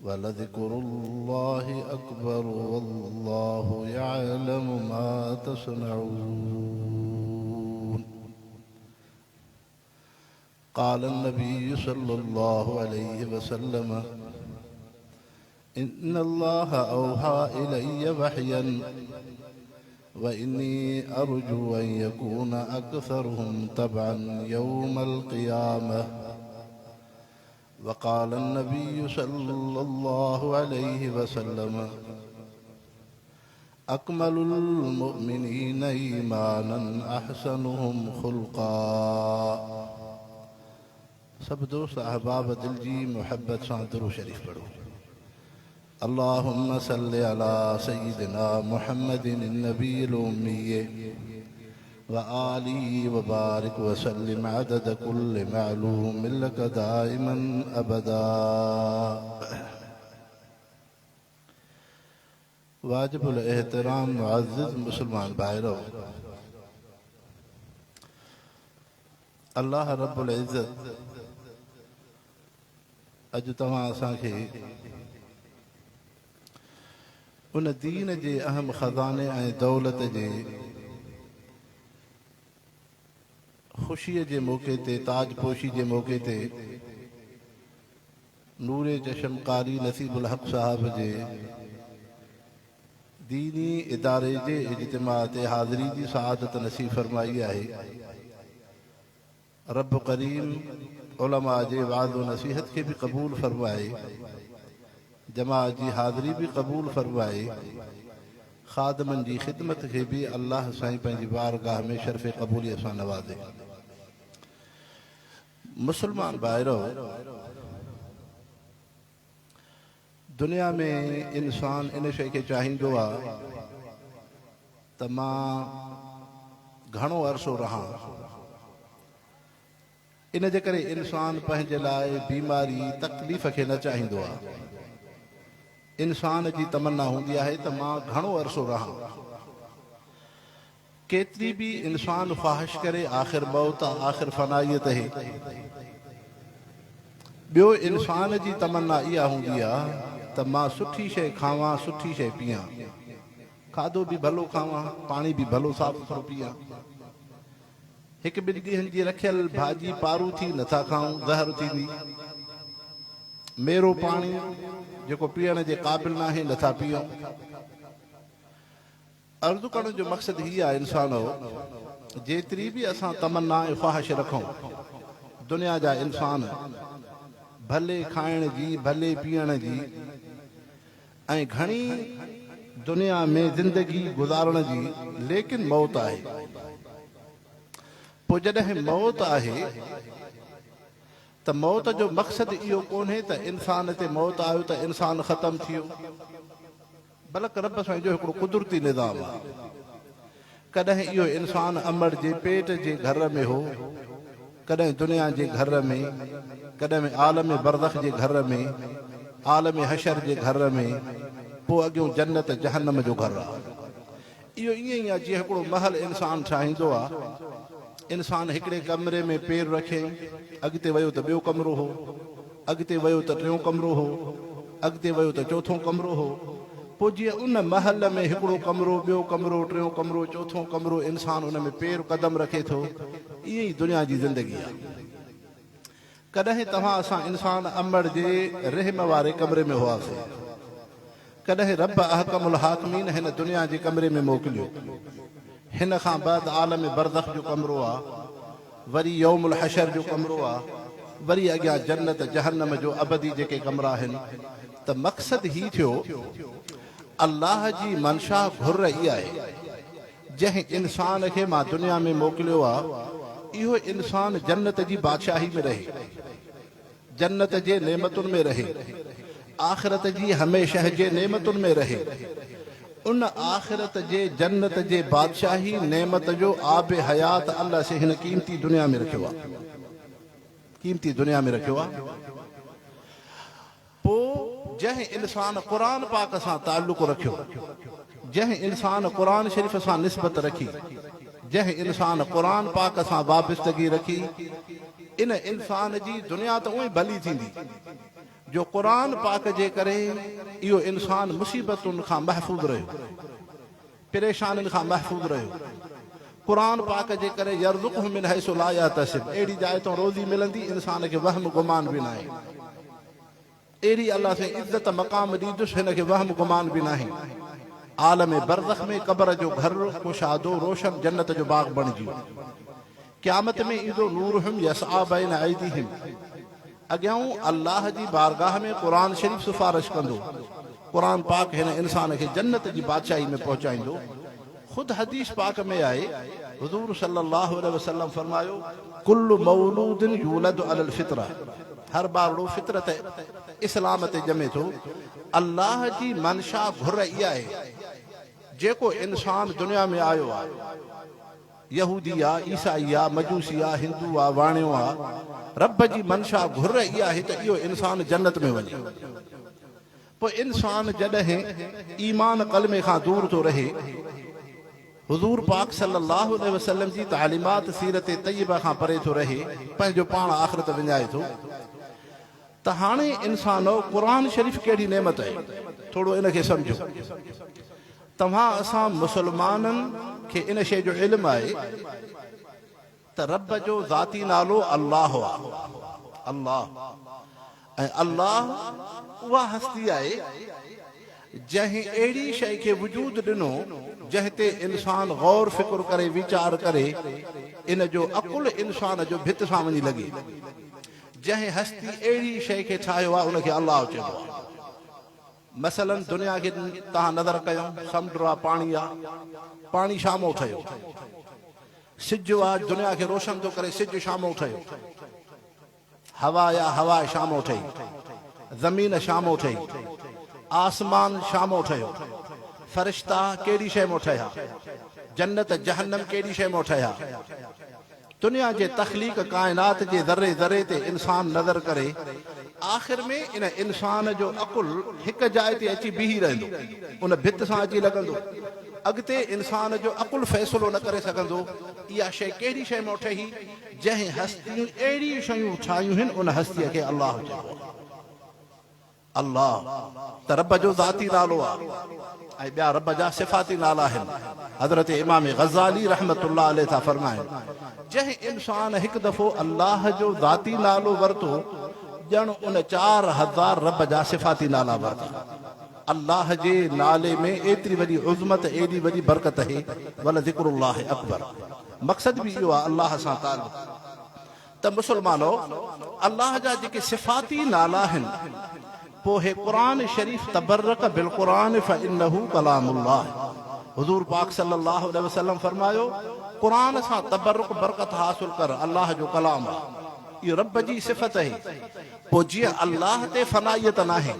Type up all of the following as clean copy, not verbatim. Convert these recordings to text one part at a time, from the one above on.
ولذڪر الله اڪبر والله يعلم ما تصنعون. قال النبي صلى الله عليه وسلم إن الله أوحى إلي وحيا وإني أرجو أن يكون أكثرهم تبعا يوم القيامة. وقال النبي صلى الله عليه وسلم أڪمل المؤمنين ايمانا احسنهم خلقا سڀ دوست احباب دل جي محبت سان درود شريف پڙهو اللهم صل علي سيدنا محمد النبي الامي وآله وبارك وسلم عدد كل معلوم لك دائما ابدا. واجب الاحترام معزز مسلمان ڀائرؤ! الله رب العزت اڄ توهان اسان کي ان دين جي اهم خزاني ۽ دولت جي خوشيء جي موقعي تي تاج پوشي جي موقعي تي نور چشم قاري نصيب الحق صاحب جي ديني اداري جي اجتماع تي حاضري جي سعادت نصيب فرمائي آهي. رب ڪريم علماء جي وعظ و نصيحت کي به قبول فرمائي، جماعت جي حاضري به قبول فرمائي، خادمن جي خدمت کي به الله سائين پنهنجي بارگاهه ۾ شرف قبوليت سان نوازي. مسلمان ڀائرؤ! دنيا ۾ انسان ان شيء کي چاهيندو آ ته مان گهڻو عرصو رهان. ان جي ڪري انسان پنهنجي لاء بيماري، تڪليف کي نه چاهيندو آ. انسان جي تمنا هوندي آهي ته مان گهڻو عرصو رهان. ڪيتري به انسان خواهش ڪري آخر موت آ آخر فنائيت اهي. ٻيو انسان جي تمنا اها هوندي آ ته مان سٺي شيء کاوان سٺي شيء پيئان. کاڌو به ڀلو کاوان پاڻي به ڀلو صاف سٿرو پيئان. هڪ ٻن ڏينهن جي رکيل ڀاڄي پارو ٿي نٿا کائون زهر ٿيندي. ميرو پاڻي جيڪو پيئڻ جي قابل ناهي نٿا پيئون. عرض ڪرڻ جو مقصد هي آهي انسانؤ! جيتري به اسان تمنا ۽ خواهش رکون، دنيا جا انسان ڀلي کائڻ جي، ڀلي پيئڻ جي ۽ گهڻي دنيا ۾ زندگي گذارڻ جي، ليڪن موت آهي. پوء جڏهن موت آهي ته موت جو مقصد اهو ڪونهي ته انسان تي موت آيو ته انسان ختم ٿي ويو. بلڪ رب سائين جو هڪڙو قدرتي نظام آ. ڪڏهن اهو انسان امڙ جي پيٽ جي گهر ۾ هو، ڪڏهن دنيا جي گهر ۾، ڪڏهن عالم برزخ جي گهر ۾، عالم حشر جي گهر ۾، پوء اڳيون جنت جهنم جو گهر آ. اهو ائين ئي آ جيئن هڪڙو محل انسان ٺاهيندو آ. انسان هڪڙي ڪمري ۾ پير رکيائين، اڳتي ويو ته ٻيو ڪمرو هو. اڳتي ويو ته ٽيون ڪمرو هو، اڳتي ويو ته چوٿون ڪمرو هو. پوء جيئن ان محل ۾ هڪڙو ڪمرو، ٻيو ڪمرو، ٽيون ڪمرو، چوٿون ڪمرو، انسان ان ۾ پير قدم رکي ٿو، ائين ئي دنيا جي زندگي آهي. ڪڏهن توهان اسان انسان امڙ جي رحم واري ڪمري ۾ هئاسين. ڪڏهن رب احڪم الحاڪمين هن دنيا جي ڪمري ۾ موڪليو. هن کان بعد عالم برزخ جو ڪمرو آ، وري يوم الحشر جو ڪمرو آ، وري اڳيان جنت جهنم جو ابدي جيڪي ڪمرا آهن ته مقصد هي ٿيو الله جي منشا گهر اها آهي جنهن انسان کي مان دنيا ۾ موڪليو آ اهو انسان جنت جي بادشاهي ۾ رهي. جنت جي نعمتن ۾ رهي، آخرت جي هميشه جي نعمتن ۾ رهي، ان آخرت جي جنت جي بادشاهي نعمت جو آب حيات الله سين هن قيمتي دنيا ۾ رکيو آ، قيمتي دنيا ۾ رکيو آ. پوء جنهن انسان قرآن پاڪ سان تعلق رکيو، جنهن انسان قرآن شريف سان نسبت رکي، جنهن انسان قرآن پاڪ سان وابستگي رکي، ان انسان جي دنيا ته اونئين ڀلي ٿيندي، جو قرآن پاڪ جي ڪري اهو انسان مصيبتن کان محفوظ رهيو، پريشانين کان محفوظ رهيو. قرآن پاڪ جي ڪري يرزقه من حيث لا يحتسب اهڙي جاء تان روزي ملندي انسان کي وهم گمان به ناهي. اهڙي الله سائين عزت مقام ڏيندس هن کي وهم گمان به ناهي. عالم برزخ ۾ قبر جو گهر ڪشادو روشن جنت جو باغ بڻجي ويو. قيامت ۾ ايندو نورهم يسعيٰ بين ايديهم اڳيائون الله جي بارگاهه ۾ قرآن شريف سفارش ڪندو. قرآن پاڪ هن انسان کي جنت جي بادشاهي ۾ پهچائيندو. خود حديث پاڪ ۾ آهي حضور صلي الله عليه وسلم فرمايو، ڪل مولود يولد علي الفطره هر ٻارڙو فطرت اسلام تي ڄمي ٿو، الله جي منشا گهر اها آهي جيڪو انسان دنيا ۾ آيو آهي يهودي آ، عيسائي آ، مجوسي آ، هندو آ، واڻيو آ، رب جي منشا گهر اها آهي ته اهو انسان جنت ۾ وڃي. پوء انسان جڏهن ايمان ڪلمي کان دور ٿو رهي، حضور پاڪ صلّي اللّٰه عليه وسلّم جي تعليمات سيرت طيبه کان پري ٿو رهي، پنهنجو پاڻ آخرت وڃائي ٿو ته هاڻي انسانؤ قرآن شريف ڪهڙي نعمت آهي، ٿورو ان کي سمجهو. توهان اسان مسلمانن کي ان شيء جو علم آهي ته رب جو ذاتي نالو الله آ، الله، ۽ الله اها هستي آهي جنهن اهڙي شيء کي وجود ڏنو جنهن تي انسان غور فڪر ڪري ويچار ڪري ان جو عقل انسان جو ڀت سان وڃي لڳي. جنهن هستي اهڙي شيء کي ٺاهيو آهي ان کي الله چئبو آهي. مثلاً دنيا کي توهان نظر ڪيو، سمنڊ آ، پاڻي آ، پاڻي شامو ٺهيو. سج آ، دنيا کي روشن ٿو ڪري، سج شامو ٺهيو. هوا آ، هوا شامو ٺهي. زمين شامو ٺهي. آسمان شامو ٺهيو. فرشتا ڪهڙي شيء مان ٺهيا؟ جنت جهنم ڪهڙي شيء مان ٺهيا؟ دنيا جي تخليق ڪائنات جي ذري ذري تي انسان نظر ڪري آخر ۾ ان انسان جو عقل هڪ جاء تي اچي بيهي رهندو ان ڀت سان اچي لڳندو اڳتي انسان جو عقل فيصلو نه ڪري سگهندو اها شيء ڪهڙي شيء مان ٺهي جنهن هستي اهڙيون شيون ٺاهيون هن ان هستيء کي الله چئبو آهي. الله ته رب جو ذاتي نالو آهي ۽ ٻيا رب جا صفاتي نالا آهن. حضرت امام غزالي رحمة الله عليه ٿا فرمائن، جنهن انسان هڪ دفعو الله جو ذاتي نالو ورتو ڄڻ ان 4000 رب جا صفاتي نالا ورتا. الله جي نالي ۾ ايتري وڏي عظمت ايڏي وڏي برڪت اهي، ولذڪر الله اڪبر. مقصد به اهو آهي الله سان تعلق. ته مسلمانو! الله جا جيڪي صفاتي نالا آهن، پوء هي قرآن شريف تبرڪ بالقرآن فانه ڪلام الله حضور پاڪ صلي الله عليه وسلم فرمايو، قرآن سان تبرڪ برڪت حاصل ڪر الله جو ڪلام آهي، اهو رب جي صفت اهي، پوء جيئن الله تي فنائيت ناهي،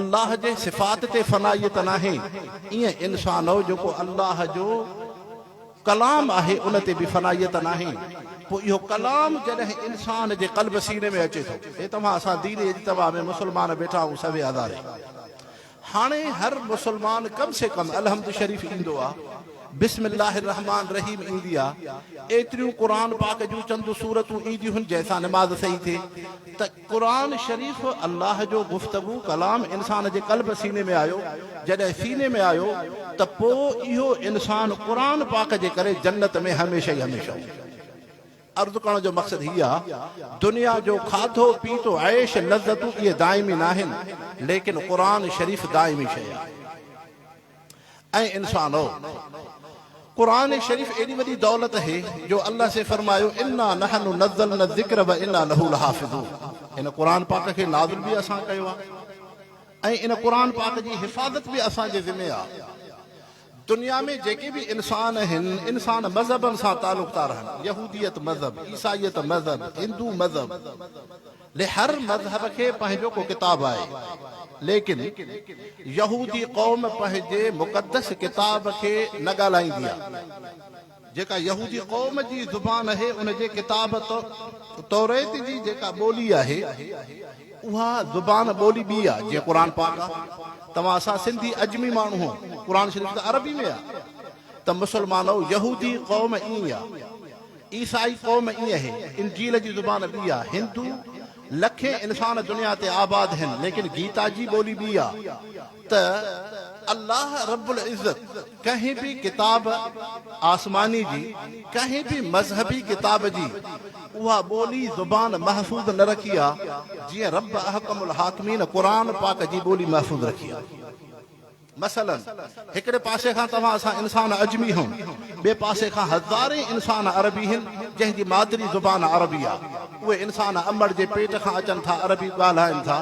الله جي صفات تي فنائيت ناهي، ايئن انسانو جيڪو الله جو. ڪلام آهي ان تي به فنائيت ناهي، پوء اهو ڪلام جڏهن انسان جي قلب سيني ۾ اچي ٿو، هي توهان اسان دين اجتماع ۾ مسلمان ويٺا آهيون سوين هزارين، هاڻي هر مسلمان ڪم سي ڪم الحمد شريف ايندو آ، بسم الله الرحمٰن الرحيم ايندي آ، ايتريون قرآن پاڪ جون چند سورتون اينديون هن جنهن سان نماز صحيح ٿئي ته. قرآن شريف الله جو گفتگو، ڪلام، انسان جي قلب سيني ۾ آيو، جڏهن سيني ۾ آيو ته پوء اهو انسان قرآن پاڪ جي ڪري جنت ۾ هميشه ئي هميشه هوندو. عرض ڪرڻ جو مقصد هي آ، دنيا جو کاڌو پيتو عيش لذتون اهي دائمي ناهن، ليڪن قرآن شريف دائمي شيء آهي. اي انسانؤ! قرآن شريف ايڏي وڏي دولت اهي جو الله سين فرمايو انا نحن نزلنا الذڪر وانا له لحافظون هن قرآن پاڪ کي نازل به اسان ڪيو آهي ۽ ان قرآن پاڪ جي حفاظت به اسان جي ذمي آهي. دنيا ۾ جيڪي به انسان آهن انسان مذهبن سان تعلق ٿا رهن يهوديت مذهب، عيسائيت مذهب، هندو مذهب، لي هر مذهب کي پنهنجو ڪو ڪتاب آهي، ليڪن يهودي قوم پنهنجي مقدس ڪتاب کي نه ڳالهائيندي آهي. جيڪا يهودي قوم جي زبان آهي ان جي ڪتاب توريت جي جيڪا ٻولي آهي اها زبان ٻولي ٻي آهي، جيئن قرآن پاڪ آهي. توهان اسان سنڌي عجمي ماڻهو آهيون، قرآن شريف ته عربي ۾ آهي ته مسلمانؤ يهودي قوم ائين آهي. عيسائي قوم ائين اهي، انجيل جي زبان ٻي آ، هندو لکين انسان دنيا تي آباد هن ليڪن گيتا جي ٻولي ٻي آ ته الله رب العزت ڪنهن به ڪتاب آسماني جي ڪنهن به مذهبي ڪتاب جي اها ٻولي زبان محفوظ نه رکي آ جيئن رب احڪم الحاڪمين قرآن پاڪ جي ٻولي محفوظ رکي آ. مثلاً، هڪڙي پاسي کان توهان اسان انسان عجمي هون، ٻئي پاسي کان هزارين انسان عربي هن، جنهن جي مادري زبان عربي آ. اهي انسان امڙ جي پيٽ کان اچن ٿا، عربي ڳالهائن ٿا.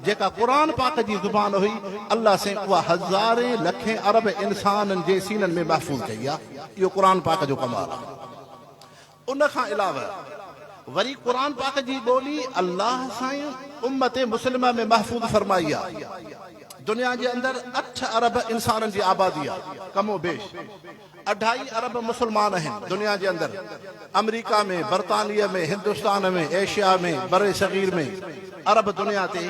جيڪا قرآن پاڪ جي زبان هئي، الله سائين اها هزارين لکين عرب انسانن جي سينن ۾ محفوظ ڪئي آ. اهو قرآن پاڪ جو ڪمال آ. ان کان علاوه وري قرآن پاڪ جي ٻولي الله سائين امت مسلمه ۾ محفوظ فرمائي آ. دنيا جي اندر اٺ ارب انسانن جي آبادي آ، ڪم و بيش اڍائي ارب مسلمان آهن دنيا جي اندر، آمريڪا ۾، برطانيه ۾، هندستان ۾، ايشيا ۾، برصغير ۾، عرب دنيا تي.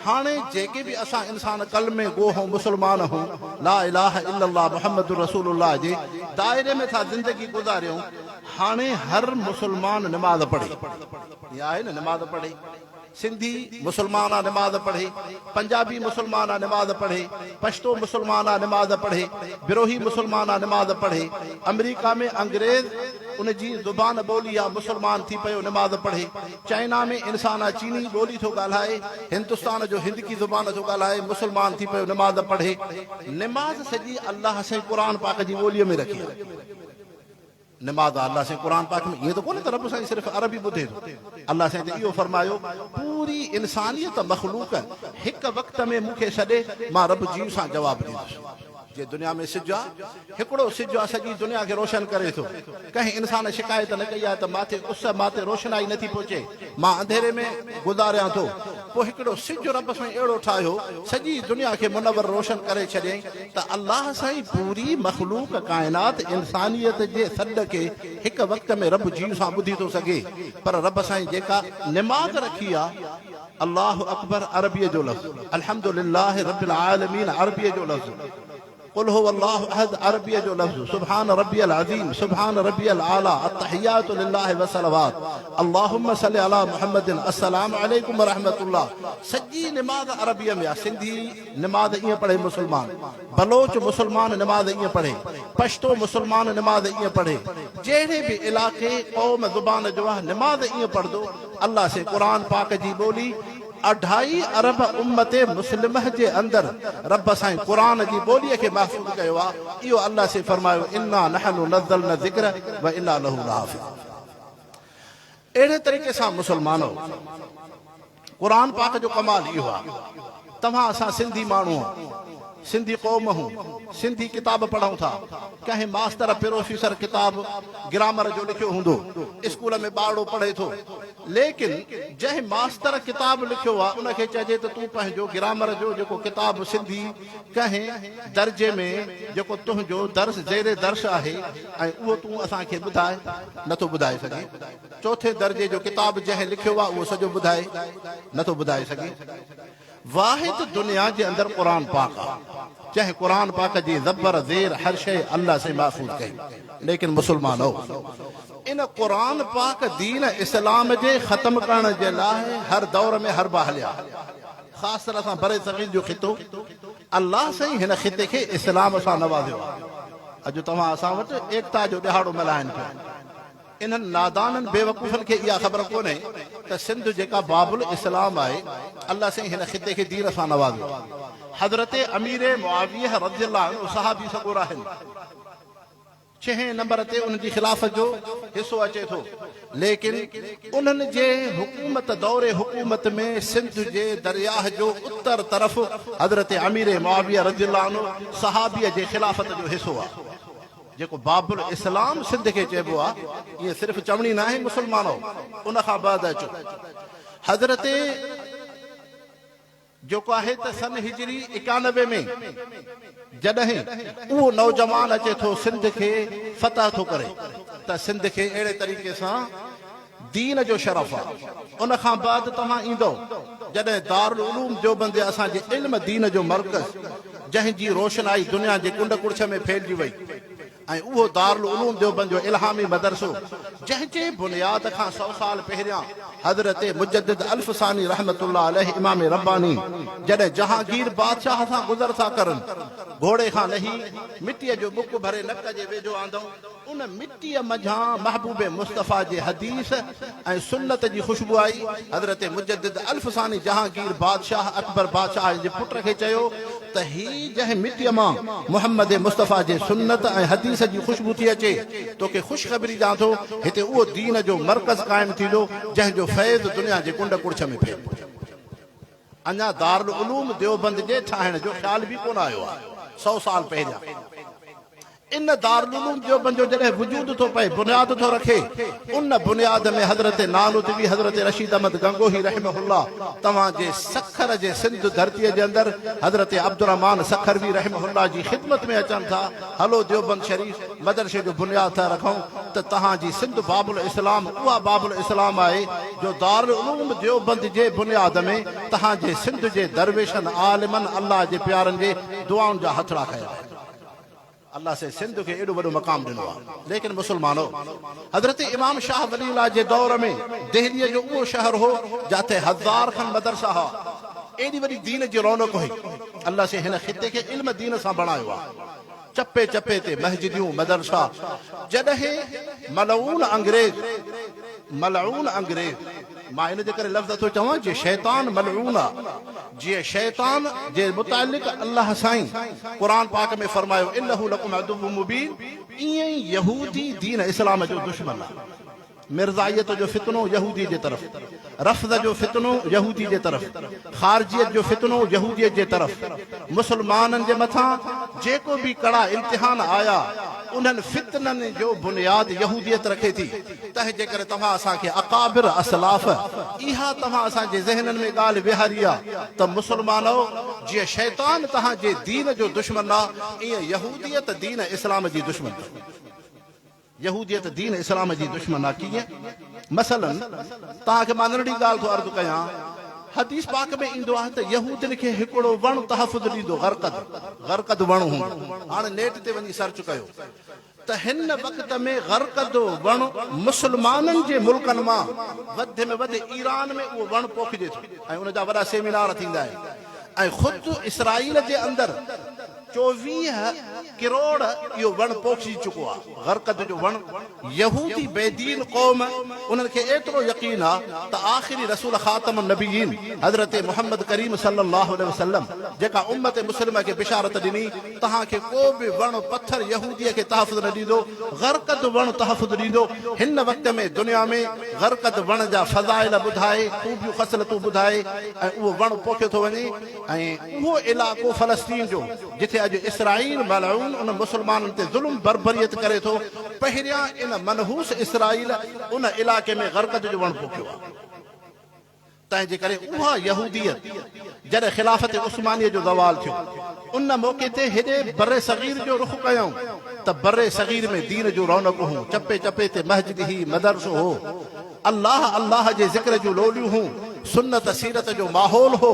هاڻي جيڪي به اسان انسان ڪلمي گو هون مسلمان هون لا اله الا الله محمد رسول الله جي دائري ۾ ٿا زندگي گذاريون، هاڻي هر مسلمان نماز پڙهي ائين آهي نه نماز پڙهي سنڌي مسلمان آ نماز پڙهي پنجابي مسلمان آ نماز پڙهي پشتو مسلمان آ نماز پڙهي بروهي مسلمان آ نماز پڙهي آمريڪا ۾ انگريز ان جي زبان ٻولي آ مسلمان ٿي پيو نماز پڙهي چائنا ۾ انسان آ چيني ٻولي ٿو ڳالهائي هندستان جو هندڪي زبان ٿو ڳالهائي مسلمان ٿي پيو نماز پڙهي نماز سڄي الله سائين قرآن پاڪ جي ٻولي ۾ رکي آ. نماز آ الله سائين قرآن پاڪ ۾ ائين ته ڪونهي ته رب سائين صرف عربي ٻڌي ٿو الله سائين ته اهو فرمايو پوري انسانيت مخلوق هڪ وقت ۾ مون کي سڏي مان رب جيء سان جواب ڏيندس جي دنيا ۾ سج آ هڪڙو سج آ سڄي دنيا کي روشن ڪري ٿو ڪنهن انسان شڪايت نه ڪئي آ ته ماٿي اس ماتي روشنائي نٿي پهچي مان انڌيري ۾ گذاريان ٿو. پوء هڪڙو سج رب سائين اهڙو ٺاهيو، سڄي دنيا کي منور روشن ڪري ڇڏيائين ته الله سائين پوري مخلوق ڪائنات انسانيت جي سڏ کي هڪ وقت ۾ رب جيء سان ٻڌي ٿو سگهي پر رب سائين جيڪا نماز رکي آ الله اڪبر عربيء جو لفظ الحمدلله رب العالمين عربيء جو لفظ قل هو الله احد عربيء جو لفظ سبحان ربي العظيم سبحان ربي الاعليٰ التحيات لله والصلوات اللهم صل علي محمد السلام عليڪم ورحمة الله سڄي نماز عربيء ۾ آ سنڌي نماز ائين پڙهي مسلمان بلوچ مسلمان نماز ائين پڙهي پشتو مسلمان نماز ائين پڙهي جهڙي به علاقي قوم زبان جو آ نماز ائين پڙهندو الله سين قرآن پاڪ جي ٻولي اڍائي ارب امت مسلمه جي اندر رب سائين قرآن جي ٻوليء کي محفوظ ڪيو آ، اهو الله سائين فرمايو انا نحن نزلنا الذڪر وانا له لحافظون اهڙي طريقي سان مسلمانو قرآن پاڪ جو ڪمال اهو آ توهان اسان سنڌي ماڻهو سنڌي قوم هون سنڌي ڪتاب پڙهون ٿا ڪنهن ماستر پروفيسر ڪتاب گرامر جو لکيو هوندو اسڪول ۾ ٻارڙو پڙهي ٿو ليڪن جنهن ماستر ڪتاب لکيو آ ان کي چئجي ته تون پنهنجو گرامر جو جيڪو ڪتاب سنڌي ڪنهن درجي ۾ جيڪو تنهنجو درس زير درس آهي ۽ اهو تون اسان کي ٻڌاء نٿو ٻڌائي سگهين چوٿين درجي جو ڪتاب جنهن لکيو آ اهو سڄو ٻڌائي نٿو ٻڌائي سگهين. واحد دنيا جي اندر قرآن پاڪ آ جنهن قرآن پاڪ جي زبر زير هر شيء الله سائين محفوظ ڪئي ليڪن مسلمانو ان قرآن پاڪ دين اسلام جي ختم ڪرڻ جي لاء هر دور ۾ حربا هليا خاص طرح سان برصغير جو خطو الله سائين هن خطي کي اسلام سان نوازيو آ اڄ توهان اسان وٽ ايڪتا جو ڏهاڙو ملهائن پيا. انهن نادانن بيوقوفن کي اها خبر ڪونهي ته سنڌ جيڪا باب الاسلام آهي الله سائين هن خطي کي دين سان نوازيو. حضرت امير معاويه رضي الله عنه صحابي سڳورا آهن. ڇهين نمبر تي انهن جي خلافت جو حصو اچي ٿو ليڪن انهن جي حڪومت دور حڪومت ۾ سنڌ جي درياهه جو اتر طرف حضرت امير معاويه رضي الله عنه صحابي جي خلافت جو حصو آهي. جيڪو باب الاسلام سنڌ کي چئبو آ ائين صرف چوڻي ناهي مسلمانو ان کان بعد اچو حضرت جيڪو آهي ته سن هجري 91 ۾ جڏهن اهو نوجوان اچي ٿو سنڌ کي فتح ٿو ڪري ته سنڌ کي اهڙي طريقي سان دين جو شرف آ. ان کان بعد توهان ايندؤ جڏهن دارالعلوم ديوبند اسان جي علم دين جو مرڪز جنهن جي روشنائي دنيا جي ڪنڊ ڪڙڇ ۾ ڦهلجي وئي. ۽ اهو دارالعلوم ديوبند جو الهامي مدرسو جنهن جي بنياد کان سئو سال پهريان حضرت مجدد الف ثاني رحمة الله عليه امام رباني جڏهن جهانگير بادشاهه سان گذر ٿا ڪرن گهوڙي کان لهي مٽيء جو ٻڪ ڀري نڪ جي ويجهو آندائون ان مٽيء منجهان محبوب مصطفيٰ جي حديث ۽ سنت جي خوشبو آئي. حضرت مجدد الف ثاني جهانگير بادشاهه اڪبر بادشاهه جي پٽ کي چيو ته هي جنهن مٽيء مان محمد مصطفيٰ جي سنت ۽ حديث جي خوشبو ٿي اچي، توکي خوشخبري ڏيان ٿو، هتي اهو دين جو مرڪز قائم ٿيندو، جنهن جو فيض دنيا جي ڪنڊ ڪڙڇ ۾ ڦهلبو. اڃا دارالعلوم ديوبند جي ٺاهڻ جو خيال به ڪونه آيو آهي. سئو سال پهريان. ان دارالعلوم ديوبند جو جڏهن وجود ٿو پئي، بنياد ٿو رکي، ان بنياد ۾ حضرت نانوتوي حضرت رشيد احمد گنگوهي رحمه الله توهان جي سکر جي سنڌ ڌرتيء جي اندر حضرت عبدالرحمان سکروي رحمه الله جي خدمت ۾ اچن ٿا، هلو ديوبند شريف مدرسي جو بنياد ٿا رکون ته توهان جي سنڌ باب الاسلام اها باب الاسلام آهي جو دارالعلوم ديوبند جي بنياد ۾ توهان جي سنڌ جي درويشن عالمن الله جي پيارن جي دعائن جا هٿڙا کنيا آهن. الله سائين سنڌ کي ايڏو وڏو مقام ڏنو آهي ليڪن مسلمانو حضرت امام شاهه ولي الله جي دور ۾ دهليء جو اهو شهر هو جاتي هزار کن مدرسا هئا ايڏي وڏي دين جي رونق هئي الله سائين هن خطي کي علم دين سان بڻايو آهي چپي چپي تي مسجديون مدرسا جڏهن ملعون انگريز ملعون انگريز مان ان جي ڪري لفظ ٿو چوان جي شيطان ملعون آ جيئن شيطان جي متعلق الله سائين قرآن پاڪ ۾ فرمايو انه لڪم عدو مبين ائين ئي يهودي دين اسلام جو دشمن آ. مرزائيت جو فتنو يهودي جي طرف، رفض جو فتنو يهودي جي طرف، خارجيت جو فتنو يهوديت جي طرف، مسلمانن جي مٿان جيڪو به ڪڙا امتحان آيا انهن فتنن جو بنياد يهوديت رکي ٿي. تنهن جي ڪري توهان اسان کي اڪابر اسلاف اها توهان اسان جي ذهنن ۾ ڳالهه ويهاري آ ته مسلمانؤ جيئن شيطان توهان جي دين جو دشمن آ ايئن يهوديت دين اسلام جي دشمن اٿو. يهوديت دين اسلام جي دشمن آ ڪيئن؟ مثلا توهان کي مان ننڍڙي ڳالهه ٿو عرض ڪيان حديث پاڪ ۾ ايندو آهي ته يهودين کي هڪڙو وڻ تحفظ ڏيندو غرقد غرقد وڻ هوندو هاڻي نيٽ تي وڃي سرچ ڪيو ته هن وقت ۾ غرقد وڻ مسلمانن جي ملڪن مان وڌ ۾ وڌ ايران ۾ اهو وڻ پوکجي ٿو ۽ ان جا وڏا سيمينار ٿيندا آهن ۽ خود اسرائيل جي اندر 24 ڪروڙ اهو وڻ پوکجي چڪو آهي. غرقد جو وڻ يهودي بي دين قوم انهن کي ايترو يقين آ ته آخري رسول خاتم النبيين حضرت محمد ڪريم صلي الله عليه وسلم جيڪا امت مسلمه کي بشارت ڏني توهان کي ڪو به وڻ پٿر يهودي کي تحفظ نه ڏيندو غرقد وڻ تحفظ ڏيندو هن وقت ۾ دنيا ۾ غرقد وڻ جا فضائل ٻڌائي خوبيون خصلتون ٻڌائي ۽ اهو وڻ پوکيو ٿو وڃي ۽ اهو علائقو فلسطين جو جتي اڄ اسرائيل ملعون ان مسلمانن تي ظلم بربريت ڪري ٿو، پهريان ان منحوس اسرائيل ان علائقي ۾ غرقد جو وڻ پوکيو آهي. تنهن جي ڪري اها يهوديت جڏهن خلافت عثمانيه جو زوال ٿيو ان موقعي تي هيڏي برصغير جو رخ ڪيائون ته برصغير ۾ دين جون رونقون هون، چپي چپي تي مسجد هئي، مدرسو هو، الله الله جي ذڪر جون لوليون هون، سنت سيرت جو ماحول هو،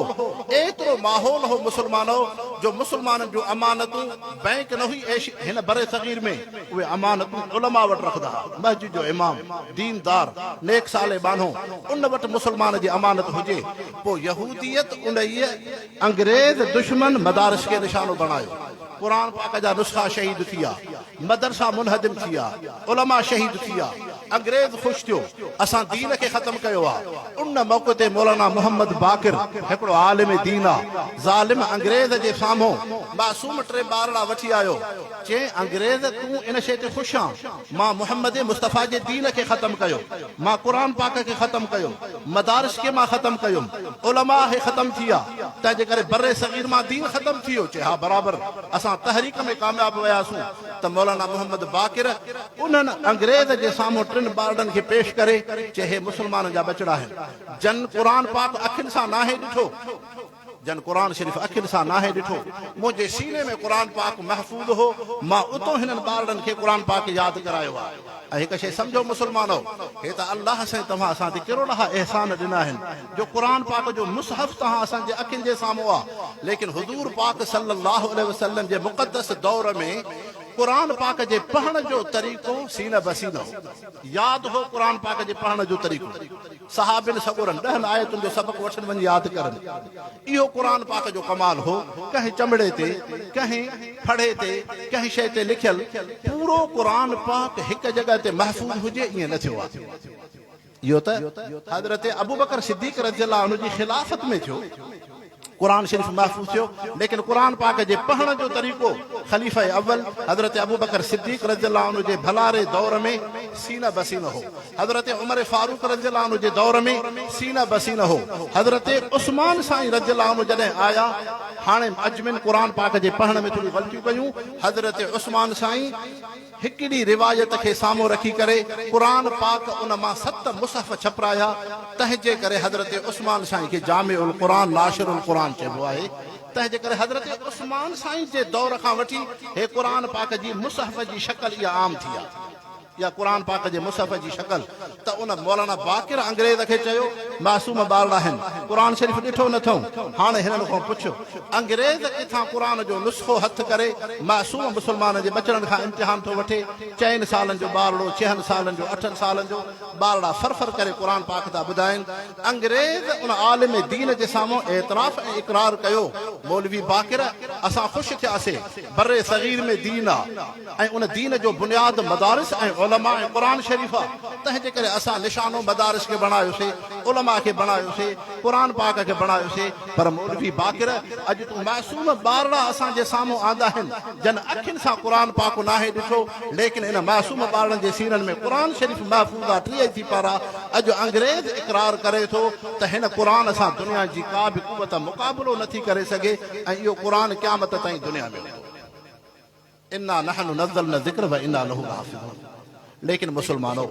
ايترو ماحول هو مسلمانو جو مسلمانن جون امانتون بئنڪ نه هئي ايش هن برصغير ۾ اهي امانتون علماء وٽ رکندا ها، مسجد جو امام، ديندار، نيڪ صالح ٻانهو ان وٽ مسلمان جي امانت هجي، پوء يهوديت انهيء انگريز دشمن مدارس کي نشانو بڻايو، قرآن پاڪ جا نسخا شهيد ٿي ويا. مدرسا منهدم ٿي ويا، علماء شهيد ٿي ويا، انگريز خوش ٿيو، اسان دين کي ختم ڪيو آ. ان موقعي تي مولانا محمد باقر هڪڙو عالم دين آ، ظالم انگريز جي سامهون معصوم ٽي ٻارڙا وٺي آيو، چين انگريز تون ان شيء تي خوش آن، مان محمد مصطفيٰ جي دين کي ختم ڪيو، مان قرآن پاڪ کي ختم ڪيو، مدارس کي مان ختم ڪيم، علماء هي ختم ٿي ويا، تنهن جي ڪري برصغير مان دين ختم ٿي ويو، چي ها برابر. اسان تحريڪ ۾ ڪامياب وياسون ته مولانا محمد باقر انهن انگريز جي سامهون ٽن ٻارڙن کي پيش ڪري چي هي مسلمانن جا ٻچڙا آهن جن قرآن پاڪ اکين سان ناهي ڏٺو جن قرآن شريف اکين سان ناهي ڏٺو منهنجي سيني ۾ قرآن پاڪ محفوظ هو مان اتو هنن ٻارڙن کي قرآن پاڪ ياد ڪرايو آهي ۽ هڪ شيء سمجهو مسلمانو هي ته الله سائين توهان اسان تي ڪروڙها احسان ڏنا آهن جو قرآن پاڪ جو مصحف توهان اسان جي اکين جي سامهون آ ليڪن حضور پاڪ صلي الله عليه وسلم جي مقدس دور ۾ قرآن پاڪ جي پڙهڻ جو طريقو سينه بسينه هو. ياد هو قرآن پاڪ جي پڙهڻ جو طريقو. صحابين سڳورن ڏهن آيتن جو سبق وٺن وڃي ياد ڪرن. اهو قرآن پاڪ جو ڪمال هو. ڪنهن چمڙي تي، ڪنهن ڦڙي تي، ڪنهن شيء تي لکيل پورو قرآن پاڪ هڪ جڳهه تي محفوظ هجي ائين نه ٿيو آهي. اهو ته حضرت ابوبڪر صديق رضي الله عنه جي خلافت ۾ ٿيو. قرآن شريف محفوظ ٿيو، ليڪن قرآن پاڪ جي پڙهڻ جو طريقو خليفه اول حضرت ابوبڪر صديق رضي الله عنه جي ڀلاري دور ۾ سينه بسينه هو. حضرت عمر فاروق رضي الله عنه جي دور ۾ سينه بسينه هو. حضرت عثمان سائين رضي الله عنه جڏهن آيا، هاڻي عجمين قرآن پاڪ جي پڙهڻ ۾ ٿوريون غلطيون ڪيون، حضرت عثمان سائين هڪڙي روايت کي سامهون رکي ڪري قرآن پاڪ ان مان ست مصحف ڇپرايا، تنهن جي ڪري حضرت عثمان سائين کي جامع القرآن ناشر القرآن چئبو آهي، تنهن جي ڪري حضرت عثمان سائين جي دور کان وٺي هي قرآن پاڪ جي مصحف جي شڪل اها عام ٿي آهي. يا قرآن پاڪ جي مصحف جي شڪل ته ان مولانا باقر انگريز کي چيو، معصوم ٻارڙا آهن، قرآن شريف ڏٺو نه اٿئون، هاڻي هنن کان پڇ، انگريز ڪٿان قرآن جو نسخو هٿ ڪري معصوم مسلمانن جي ٻچڙن کان امتحان ٿو وٺي، چئن سالن جو ٻارڙو، ڇهن سالن جو، اٺن سالن جو ٻارڙا فر فر ڪري قرآن پاڪ ٿا ٻڌائين، انگريز ان عالم دين جي سامهون اعتراف ۽ اقرار ڪيو، مولوي باقر اسان خوش ٿياسي، برصغير ۾ دين آ. ۽ ان دين جو بنياد مدارس ۽ علماء ۽ قرآن شريف آ، تنهن جي ڪري اسان نشانو مدارس کي بڻايوسي، علماء کي بڻايوسي، قرآن پاڪ کي بڻايوسي، پر مولوي باقر اڄ تون معصوم ٻارڙا اسان جي سامهون آندا آهن، جن اکين سان قرآن پاڪ ناهي ڏٺو، ليڪن ان معصوم ٻارڙن جي سينن ۾ قرآن شريف محفوظ آ، 30 سيپارا، اڄ انگريز اقرار ڪري ٿو ته هن قرآن سان دنيا جي ڪا به قوت مقابلو نٿي ڪري سگهي ۽ اهو قرآن قيامت تائين دنيا ۾ هوندو. انا نحن نزلنا الذڪر وانا له لحافظون ليڪن مسلمانو!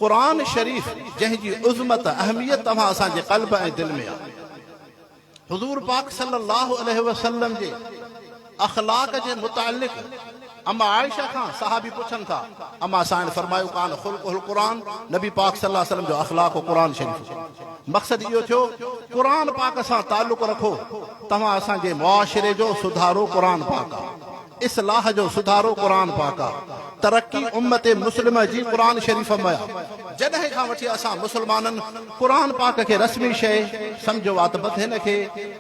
قرآن شريف جنهن جي عظمت اهميت توهان اسان جي قلب ۽ دل ۾ آهي. حضور پاڪ صلي الله عليه وسلم جي اخلاق جي متعلق اما عائشه کان صحابي پڇن ٿا، اما سائڻ فرمايو ڪان خلقه القرآن نبي پاڪ صلي الله عليه وسلم جو اخلاق قرآن شريف هو. مقصد اهو ٿيو قرآن پاڪ سان تعلق رکو. توهان اسان جي معاشري جو سڌارو قرآن پاڪ آ، اصلاح جو سڌارو قرآن پاڪ آ، ترقي امت مسلمه جي قرآن شريف ۾ آ. جڏهن کان وٺي اسان مسلمانن قرآن پاڪ کي رسمي شيء سمجهيو آ ته بس هن کي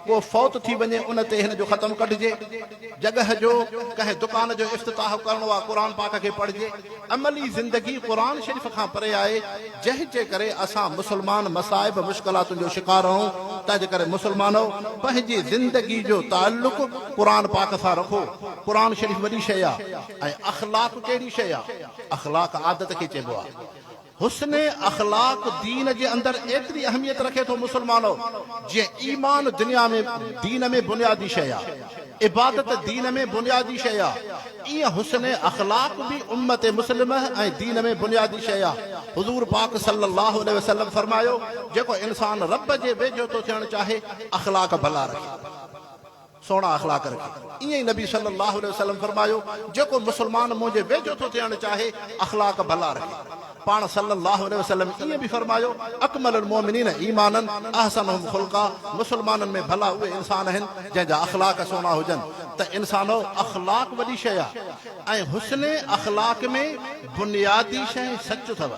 ڪو فوت ٿي وڃي ان تي هن جو ختم ڪڍجي، جڳهه جو ڪنهن دڪان جو افتتاح ڪرڻو آ قرآن پاڪ کي پڙهجي. عملي زندگي قرآن شريف کان پري آهي، جنهن جي ڪري اسان مسلمان مصائب مشڪلاتن جو شڪار رهون، تنهن جي ڪري مسلمانؤ پنهنجي زندگي جو تعلق قرآن پاڪ سان رکو، قرآن شريف وڏي شيء آ ۽ اخلاق ڪهڙي شيء آ؟ اخلاق عادت کي چئبو آ. حسن اخلاق دين جي اندر ايتري اهميت رکي ٿو مسلمانؤ جيئن ايمان دنيا ۾ دين ۾ بنيادي شيء آ. عبادت دين ۾ بنيادي شيء آ، ايئن حسن اخلاق به امت مسلمه ۽ دين ۾ بنيادي شيء آ. حضور پاڪ صلي الله عليه وسلم فرمايو، جيڪو انسان رب جي ويجهو ٿو ٿيڻ چاهي، اخلاق ڀلا رکي، سهڻا اخلاق رکي. ايئن ئي نبي صلي الله عليه وسلم فرمايو، جيڪو مسلمان منهنجي ويجهو ٿو ٿيڻ چاهي، اخلاق ڀلا رکي. پاڻ صلّي اللّٰه عليه وسلّم ائين به فرمايو، اڪمل المؤمنين ايمانا احسنهم خلقا مسلمانن ۾ ڀلا اهي انسان آهن جنهن جا اخلاق سهڻا هجن ته انسانو اخلاق وڏي شيء آهي ۽ حسن اخلاق ۾ بنيادي شيء سچ اٿو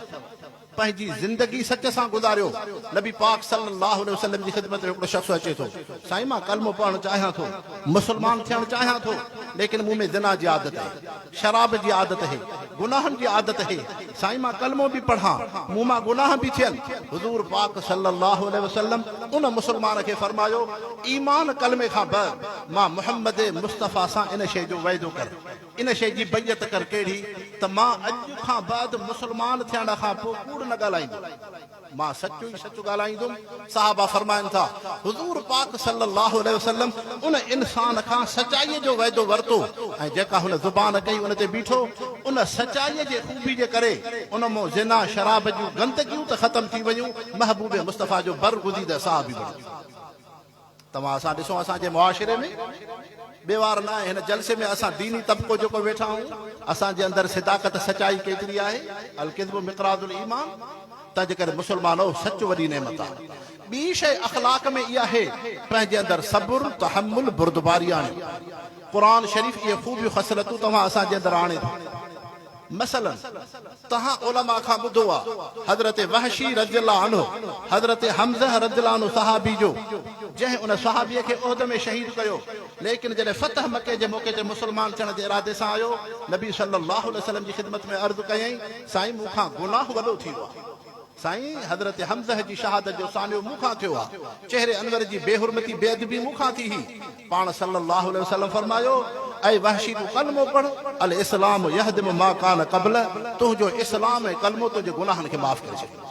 پنهنجي زندگي سچ سان گذاريو نبي پاڪ صلّي اللّٰه عليه وسلّم جي خدمت ۾ هڪڙو شخص اچي ٿو سائين مان ڪلمو پڙهڻ چاهيان ٿو مسلمان ٿيڻ چاهيان ٿو ليڪن مون ۾ زنا جي عادت آهي شراب جي عادت هي، گناهن جي عادت هي، سائين مان ڪلمو به پڙهان، مون مان گناهه به ٿين، حضور پاڪ صلي الله عليه وسلم ان مسلمان کي فرمايو، ايمان ڪلمي کان بعد مان محمد مصطفيٰ سان ان شيء جو وعدو ڪر، ان شيء جي بيعت ڪر ڪهڙي ته مان اڄ کان بعد مسلمان ٿيڻ کان پوء ڪوڙ نه ڳالهائيندس. مان سچو ئي سچ ڳالهائيندم. صحابه فرمائن ٿا، حضور پاڪ صلّي اللّٰه عليه وسلّم ان انسان کان سچائيء جو وعدو ورتو ۽ جيڪا هن زبان ڪئي ان تي بيٺو، ان سچائيء جي خوبي جي ڪري ان مون زنا، شراب جون گندگيون ته ختم ٿي ويون، محبوب مصطفيٰ جو برگزيده صحابي بڻجي ويو. توهان اسان ڏسو اسان جي معاشري ۾ ٻي وار نه آهي هن جلسي ۾ اسان ديني طبقو جيڪو ويٺا آهيون اسان جي اندر صداقت سچائي ڪيتري آهي الڪذب مقراض الايمان تنهن جي ڪري مسلمانو سچ وڏي نعمت آهي ٻي شيء اخلاق ۾ اها آهي پنهنجي اندر صبر تحمل بردباري آڻيو. قرآن شريف اهي خوبيون خصلتون توهان اسان جي اندر آڻي ٿو. مثلاً، توهان علماء کان ٻڌو آ، حضرت وحشي رضي الله عنه، حضرت حمزه رضي الله عنه صحابي جو، جنهن ان صحابي کي احد ۾ شهيد ڪيو، ليڪن جڏهن فتح مڪي جي موقعي تي مسلمان ٿيڻ جي ارادي سان آيو، نبي صلي الله عليه وسلم جي خدمت ۾ عرض ڪيائين، سائين مون کان گناهه وڏو ٿي ويو آ. سائين حضرت حمزه جي شهادت جو سانحو مون کان ٿيو آ، چهري انور جي بي حرمتي بي ادبي مون کان ٿي هئي. پاڻ صلّي اللّٰه عليه وسلّم فرمايو، اي وحشي تون ڪلمو پڙهه، الاسلام يهدم ما ڪان قبله، تنهنجو اسلام ۽ ڪلمو تنهنجي گناهن کي معاف ڪري ڇڏيندو.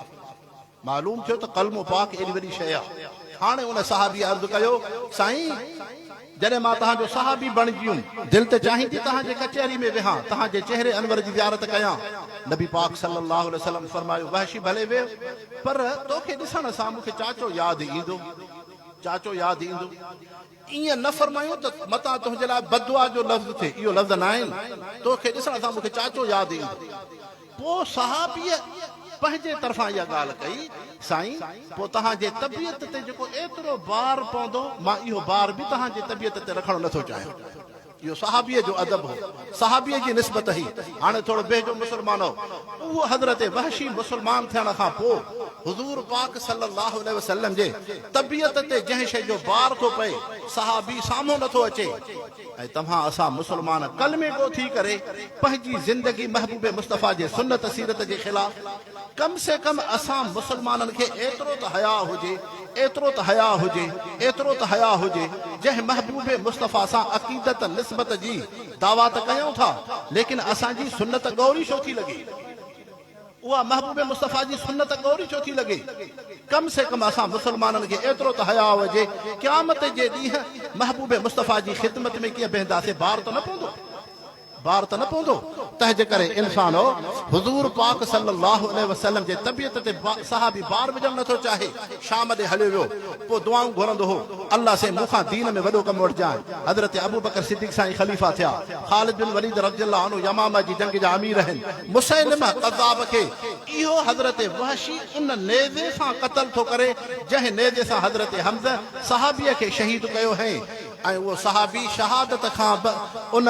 معلوم ٿيو ته ڪلمو پاڪ ايڏي وڏي شيء آ. هاڻي ان صحابي عرض ڪيو، سائين! جڏهن مان توهان جو صحابي بڻجي ويم، دل ته چاهيندي توهان جي ڪچهري ۾ ويهان، توهان جي چهري انور جي زيارت ڪيان. نبي پاڪ صلّي اللّٰه عليه وسلّم فرمايو، وحشي ڀلي ويهه، پر توکي ڏسڻ سان مون کي چاچو ياد ايندو، چاچو ياد ايندو. ائين نه فرمايو ته متان تنهنجي لاء بددعا جو لفظ ٿئي، اهو لفظ ناهن، توکي ڏسڻ سان مون کي چاچو ياد ايندو. پوء صحابيء پنهنجي طرفان اها ڳالهه ڪئي، سائين! پوء توهان جي طبيعت تي جيڪو ايترو بار پوندو، مان اهو بار به توهان جي طبيعت تي رکڻ نٿو چاهيان. اهو صحابيء جو ادب هو. صحابيء جي نسبت هئي. هاڻي ٿورو بيهجو مسلمانؤ! اهو حضرت وحشي مسلمان ٿيڻ کان پوء حضور پاڪ صلّي اللّٰه عليه وسلّم جي طبيعت تي جنهن شيء جو بار ٿو پئي، صحابي سامهون نٿو اچي. ۽ توهان اسان مسلمان ڪلمي گو ٿي ڪري پنهنجي زندگي محبوب مصطفيٰ جي سنت سيرت جي خلاف ڪم سي ڪم اسان مسلمانن کي ايترو ته حياء هجي ايترو ته حياء هجي ايترو ته حياء هجي جنهن محبوب مصطفيٰ سان عقيدت نسبت جي دعويٰ ته ڪيون ٿا ليڪن اسان جي سنت ڳوري ڇو ٿي لڳي. اها محبوب مصطفيٰ جي سنت ڳوري ڇو ٿي لڳي؟ ڪم سي ڪم اسان مسلمانن کي ايترو ته حياء هجي، قيامت جي ڏينهن محبوب مصطفيٰ جي خدمت ۾ ڪيئن بيهنداسين، بار ته نه پوندو؟ بار ته نه پوندو؟ تنهنجي ڪري انسانو! حضور پاڪ صلّي اللّٰه عليه وسلّم جي طبيعت تي صحابي بار وجهڻ نه ٿو چاهي، شام ڏي هليو ويو، پوء دعائون گهرندو هو، الله سائين مون کان دين ۾ وڏو ڪم وٺجانء. حضرت ابوبڪر صديق سائين خليفا ٿيا، خالد بن وليد رضي الله عنه يمامه جي جنگ جا امير آهن، مسيلمه ڪذاب کي اهو حضرت وحشي ان نيزي سان قتل ٿو ڪري جنهن نيزي سان حضرت حمزه صحابيء کي شهيد ڪيو هئين ۽ اهو صحابي شهادت کان به ان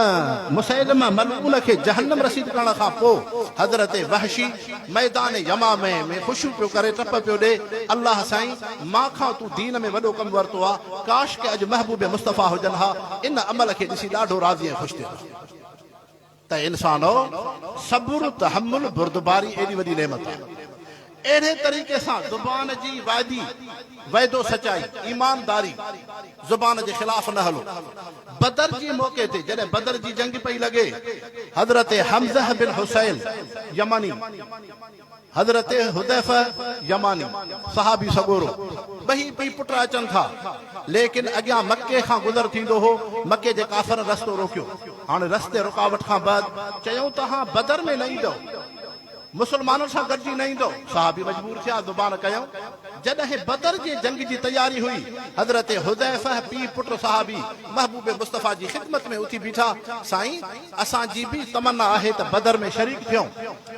مسيلمه ملعون کي جهنم رسيد ڪرڻ کان پوء حضرت وحشي ميدان يمامه ۾ خوشيون پيو ڪري ٽپ پيو ڏي الله سائين مان کان تون دين ۾ وڏو ڪم ورتو آ ڪاش ڪه اڄ محبوب مصطفيٰ هجن ها ان عمل کي ڏسي ڏاڍو راضي ۽ خوش ٿيو. ته انسانو! صبر، تحمل، بردباري ايڏي وڏي نعمت آهي. اهڙي طريقي سان زبان جي وعدي، وعدو سچائي، ايمانداري، زبان جي خلاف نه هلو. بدر جي موقعي تي جڏهن بدر جي جنگ پئي لڳي، حضرت حمزه بن حصين يمني، حضرت حذيفه يماني، صحابي سڳورو، ٻئي پيء پٽ اچن ٿا، ليڪن اڳيان مڪي کان گذر ٿيندو هو، مڪي جي ڪافرن رستو روڪيو، هاڻي رستي رڪاوٽ کان بعد چيائون توهان بدر ۾ نه ايندؤ، مسلمانن سان گڏجي نه ايندؤ، صحابي مجبور ٿيا، زبان ڪيائون، جڏهن بدر جي جنگ جي تياري هئي، حضرت حذيفه پيء پٽ صحابي محبوب مصطفيٰ جي خدمت ۾ اٿي بيٺا، سائين! اسان جي به تمنا آهي ته بدر ۾ شريڪ ٿيون،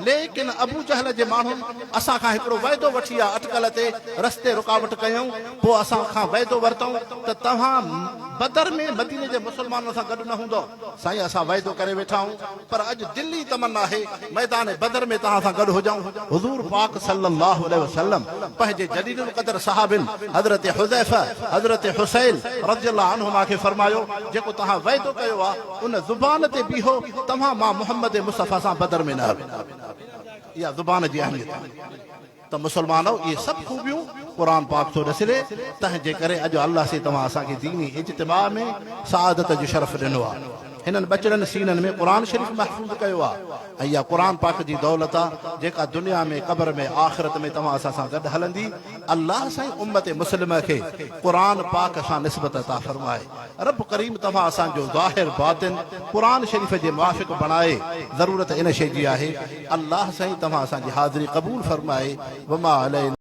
ليڪن ابوجهل جي ماڻهن اسان کان هڪڙو وعدو وٺي آ اٽڪل تي رستي رڪاوٽ ڪيائون، پوء اسان کان وعدو ورتائون ته توهان بدر ۾ مديني جي مسلمانن سان گڏ نه هوندؤ. سائين اسان وعدو ڪري ويٺا آهيون، پر اڄ دلي تمنا آهي ميدان بدر ۾ توهان سان گڏ هجون. حضور پاڪ صلّي اللّٰه عليه وسلّم پنهنجي جليل القدر صحابين حضرت حذيفه، حضرت حصين رضي الله عنهما کي فرمايو، جيڪو توهان وعدو ڪيو آ، ان زبان تي بيهو، توهان مان محمد مصطفيٰ سان بدر ۾ نه هلو. اها زبان جي اهميت آهي ته مسلمانؤ اهي سڀ خوبيون قرآن پاڪ ٿو ڏسري، تنهن جي ڪري اڄ الله سائين توهان اسان کي ديني اجتماع ۾ سعادت جو شرف ڏنو آهي. هنن ٻچڙن سينن ۾ قرآن شريف محفوظ ڪيو آهي ۽ اها قرآن پاڪ جي دولت آهي جيڪا دنيا ۾ قبر ۾ آخرت ۾ توهان اسان سان گڏ هلندي. الله سائين امت مسلمه کي قرآن پاڪ سان نسبت عطا فرمائي. رب ڪريم توهان اسان جو ظاهر باطن قرآن شريف جي موافق بڻائي ضرورت ان شيء جي آهي الله سائين توهان اسان جي حاضري قبول فرمائي وما علينا.